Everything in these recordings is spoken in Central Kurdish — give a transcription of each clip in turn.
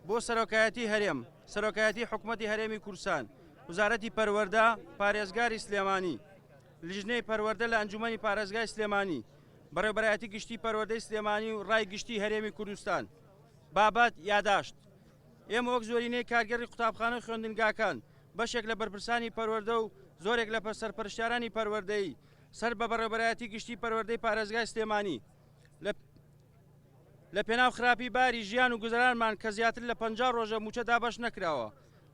بۆ سەرۆکایەتی هەرێم، سەرۆکایەتی حکومەتی هەرێمی کوردستان، وزارەتی پەروەردە، پارێزگاری سلێمانی، لیژنەی پەروەردە لە ئەنجومەنی پارێزگای سلێمانی، بەڕێوبەرایەتی گشتی پەروەردەی سلێمانی و ڕای گشتی هەرێمی کوردستان. بابەت، یاداشت. ئێمە وەک زۆرینەی کارگێڕی قوتابخانە و خوێندنگاکان، بەشێک لە بەرپرسانی پەروەردە و زۆرێک لە سەرپەرشتیارانی پەروەردەیی سەر بە بەڕێوبەرایەتی گشتی پەروەردەی پارێزگای سلێمانی لە لە پێناو خراپی باری ژیان و گوزەرانمان کە زیاتر لە 50 ڕۆژە مووچە دابەش نەکراوە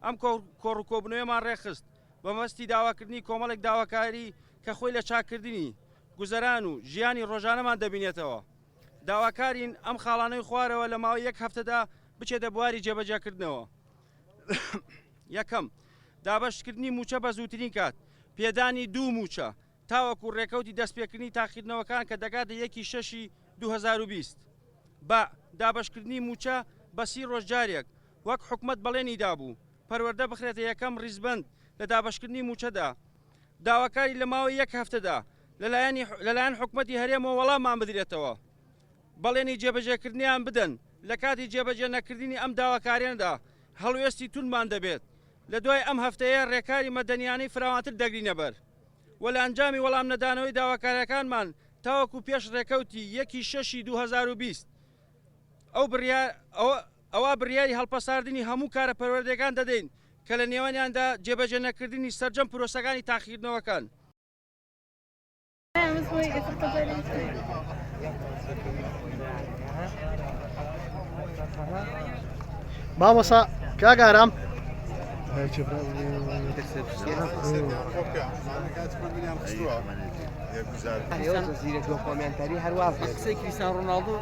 ئەم کۆڕ و کۆبوونەوەمان ڕێکخست بە مەبەستی داواکردنی کۆمەڵێک داواکاری کە خۆی لە چاککردنی گوزەران و ژیانی ڕۆژانەمان دەبینێتەوە. داواکارین ئەم خاڵانەی خوارەوە لە ماوەی یەک هەفتەدا بچێتە بواری جێبەجێکردنەوە. یەکەم، دابەشکردنی مووچە بە زووترین کات، پێدانی دوو مووچە تاوەکو ڕێکەوتی دەستپێکردنی تاقیکردنەوەکان کە دەگاتە یەکی شەشی 2020. بە، دابەشکردنی مووچە بە سی ڕۆژ جارێک، وەک حکومەت بەڵێنی دابوو، پەروەردە بخرێتە یەکەم ڕیزبەند لە دابەشکردنی مووچەدا. داواکاری لە ماوەی یەک هەفتەدا لەلایەن حکومەتی هەرێمەوە وەڵاممان بدرێتەوە. بەڵێنی جێبەجێکردنیان بدەن، لە کاتی جێبەجێ نەکردنی ئەم داواکاریانەدا هەڵوێستی توندمان دەبێت، لە دوای ئەم هەفتەیە رێکاری مەدەنیانەی فراوانتر دەگرینەبەر و لە ئەنجامی وەڵام نەدانەوەی داواکاریەکانمان تاوەکو پێش رێکەوتی یەکی شەشی 2020 ئەو بڕیار ئەوا بڕیاری هەڵپەساردنی هەموو کارە پەروەردەیەکان دەدەین کە لە نێوانیاندا جێبەجێ نەکردنی سەرجەم پرۆسەکانی تاقیکردنەوەکان. مامۆسا کاک ئارام قسەی کریستیان ڕۆناڵدۆ.